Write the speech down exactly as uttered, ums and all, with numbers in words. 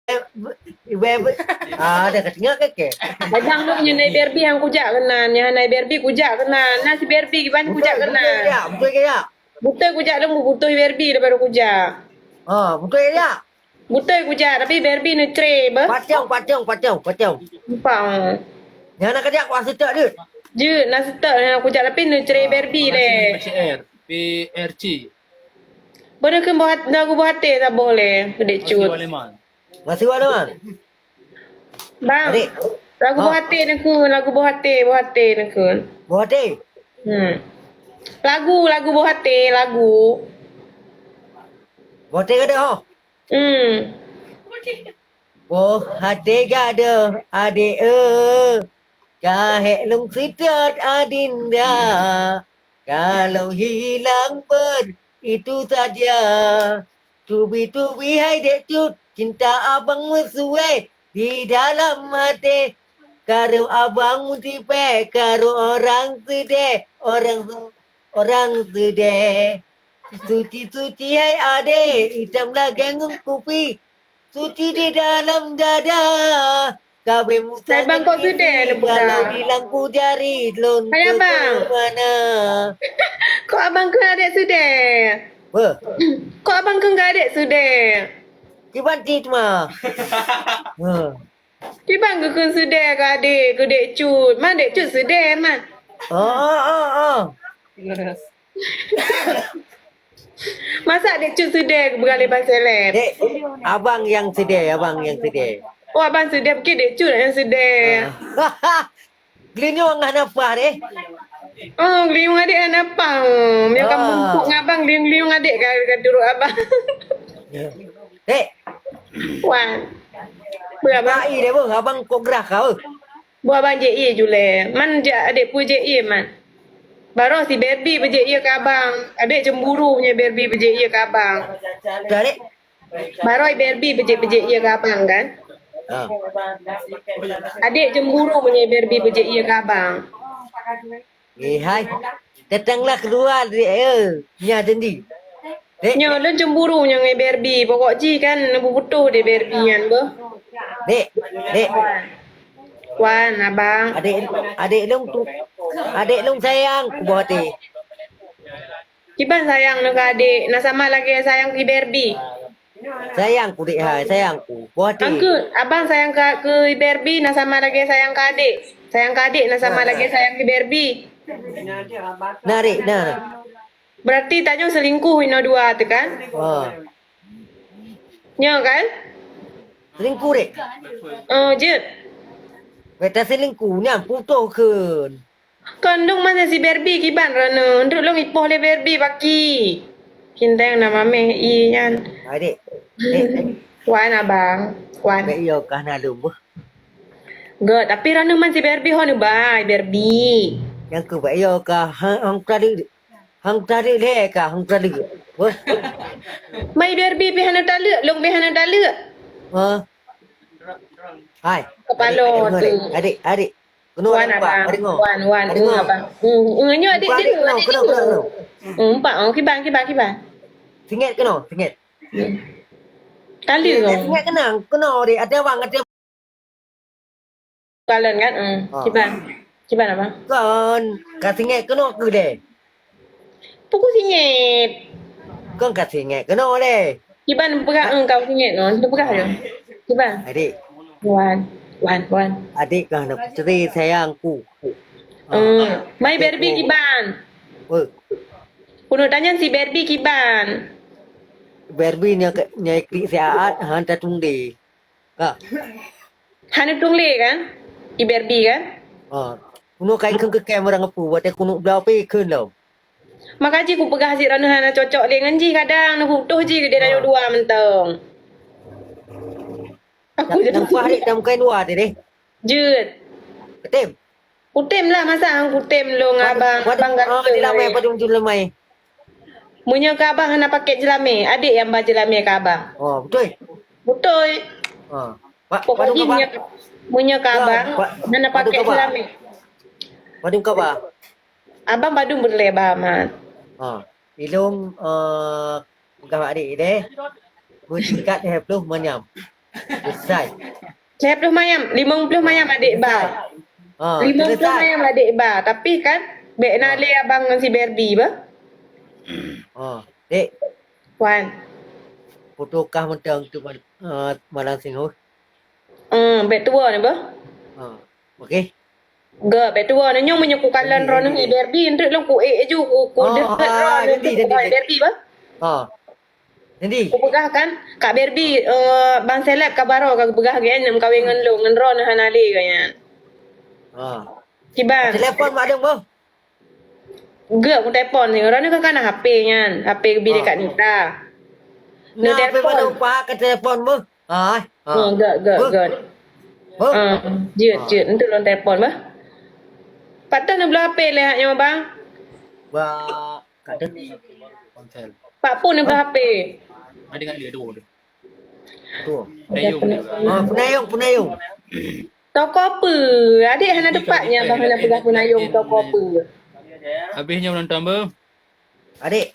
Ibu, ibu. Ah, dah ka tengok ke, ke? Kadang tu nyan naik Barbie yang kujak keunan, nyan naik Barbie kujak keunan. Nah, si Barbie kiban kujak keunan. Betul, betul, ya, betul, ya. Betul kujak dong, betul Barbie daripada kujak. Ah, betul, ya. Betul kujak, tapi Barbie neutre, bah. Pacong, pacong, pacong, pacong. Empang. Nyan nak kejak, kuasa tak, Dut. Jeuet, na seutôt na kujak, tapi neutre Barbie lé. P R C. Beuna keu buhat, lagu buhate saboh lé, Dek Cut. Masih ada, Man? Bang, adik. Lagu buhate neukheun, lagu buhate, buhate neukheun. Buhate? Hmm. Lagu, lagu buhate, lagu. Buhate ka deuh, ho? Hmm. Buhate ka deuh, adek, eh. Ka hék lôn seutôt, Adinda. Kalau hilang pun itu saja. Tubi-tubi hai Dek Cut, cinta abang meusuai di dalam hati. Karu abang mutipée, karu orang seudeh, orang, orang seudeh. Suci-suci hai adek, hitam lagée ngon kupi. Suci di dalam dada. Kabeh musa. Hai bang, kok seudeh neupeugah? Kalau bilang ku jari lôn. Hai abang. Mana? Kok abang keu adek seudeh? Beuh. Kok abang keu adek seudeh? Kiban cit ma. Ha. Kiban keu keu seudeh keu adek, keu Dek Cut. Man Dek Cut seudeh, man. Oh, oh, oh, oh. Masa Dek Cut seudeh keu beuralée ban seleb? Dek, abang nyang seudeh, abang nyang seudeh. Oh, abang seudeh, mungkin Dek Cut nyang seudeh. Ah. Geulinyueng hana paih deh. Oh, geulinyueng adek hana paih. Oh, meunan ka mumpuk ngon abang, geulinyueng-linyueng adek ka, ka turot abang. Ya. Dek. Wan. Beuh, abang. Pai deh, beuh. Abang kok grah ka, beuh. Beuh, abang jép ie julée. Man jak adek peue jép ie, man. Baroe si Barbie peujép ie keu abang. Adek cemburu nyoe Barbie peujép ie keu abang. Dah, dek. Baroe Barbie peujép-peujép ie keu abang kan? Ha. Adek cemburu meunyoe Barbie peujép ie keu abang. Eh, hai. Datanglah keluar, dek, eh. Nya tendi. Dek. Nyoe lôn cemburu nyoe ngon Barbie. Pokok jih kan neupeubutoh deh Barbie nyan beuh. Dek, dek. Wan, abang. Adek, adek lôn tu, adek lôn sayang, kuboh até. Kiban sayang neuh keu adek, na sama lagée sayang keu Barbie. Sayang ku dek hai, sayang ku. Boh até. Angku, abang sayang keu, keu Barbie na sama lagée sayang keu adek. Sayang keu adek na sama lagée sayang keu Barbie. Nah, dek, nah. Berarti tanyoe selingkuh inoe dua tu kan? Oh. Nyoe kan? Selingkuh, dek. Oh, jeuet. Beta selingkuh nyan putoh kheun. Kon lôn masa si Barbie kiban droeneuh, ndeuek lôn ipoh lé Barbie baki. Kinteng na mameh ie nyan. Hai, dek. Dek, dek. Wan, abang. Wan. Bèk yo kah na lôn beuh. Gèt, tapi droeneuh man si Barbie ho neubai, Barbie. Nyang keu bèk yo kah, ha, hang tadi, hang tadi lé kah, hang tadi. Beuh. Mai Barbie pih hana taleuek, lôn pih hana taleuek. Ha. Hai. Kepala adik, adik, tu. Adik, adik. Keunoe wan, abang. Wan, wan, wan, abang. Hmm, hmm, nyoe adik dia, keunoe, adik keunoe, dia. Keunoe, keunoe. Hmm, empat, oh, kiban, kiban, kiban. Singèt keunoe, singèt. Hmm. Kali eh, kau. Singèt keunoe, keunoe dek, ada abang, ada. Kalon kan? Hmm, ha. Kiban. Kiban, abang. Kon, ka singèt keunoe keu deh. Pukul singèt. Kon ka singèt keunoe lé. Kiban peugah, eh, kau singèt noh. Dia peugah je. Kiban. Adik. Wan. Wan, wan. Adik kah na putri sayangku. Hmm. Mai Barbie kiban. Oh. Keuneuk tanyong si Barbie kiban. Barbie nyoe ke, nyoe klik siat, han tatung deh. Ka. Hana tueng lé kan? I Barbie kan? Ha. Keunoe kai kheun keu kem urang ngeupeu, watèe keunoe bloe pih kheun lom. Maka jih kupeugah cit droeneuh hana cocok lé ngon jih, kadang neuputôh jih keudéh tanyoe dua mantong. Aku jadi. Nampak dek, nampak dua tadi. Jeuet. Betul. Kutem lah, masa hang kutem lôn ngon abang, padum, abang, oh, gata di lamai, padum jeulamai. Meunyoe keu abang hana pakai jeulamai, adek nyang ba jeulamai keu abang. Oh, beutôi. Beutôi. Ha. Pokok jih meunyoe, meunyoe keu abang hana pakai jeulamai. Padum kaba? Abang padum beuleba mat. Ha. Ilôn, eh, peugah bak adek deh. Beutingkat lhèe plôh manyam. Selesai. Lhèe ploh mayam, limong ploh mayam adék ba. Ha, limong ploh mayam adék ba. Tapi kan, bèk na lé abang ngon si Barbie bah. Ha, dek. Wan. Foto kah mantong tu, eh, malam singoh. Hmm, bèk tuwo ni bah. Ha, okey. Gèt, bèk tuwo ni. Nyoe meunyoe kukalon droeneuh Barbie, enteuk lôn kuék ju, ku, ku deuhet droeneuh. Jadi, jadi, jadi. Barbie bah. Ha. Jadi? Kupeugah kan, Kak Barbie, eh, Bang Seleb ka baroe ka geupeugah geuh nyan meukawen ngon lôn, ngon droeneuh hana lé geuh nyan. Ha. Kiban. Telepon mak dong boh. Geuh kutelepon, droeneuh kan na H P nyan, H P geubi lé Kak Nita. Na H P mana upah ka telepon boh? Hai. Ha. Oh, geuh, geuh, geuh. Boh. Ah, jeuet, jeuet. Enteuk lôn telepon bah. Pat teuh neubloe H P lé nyoe, Bang? Ba Pak pun neubloe H P. Ada dengan dia dua tu. Tu. Penayung. Ah, penayung, penayung. Toko peue? Adék hana teupeu nyan, bang hana peugah penayung toko peue. Habis nyoe nonton beuh. Adék,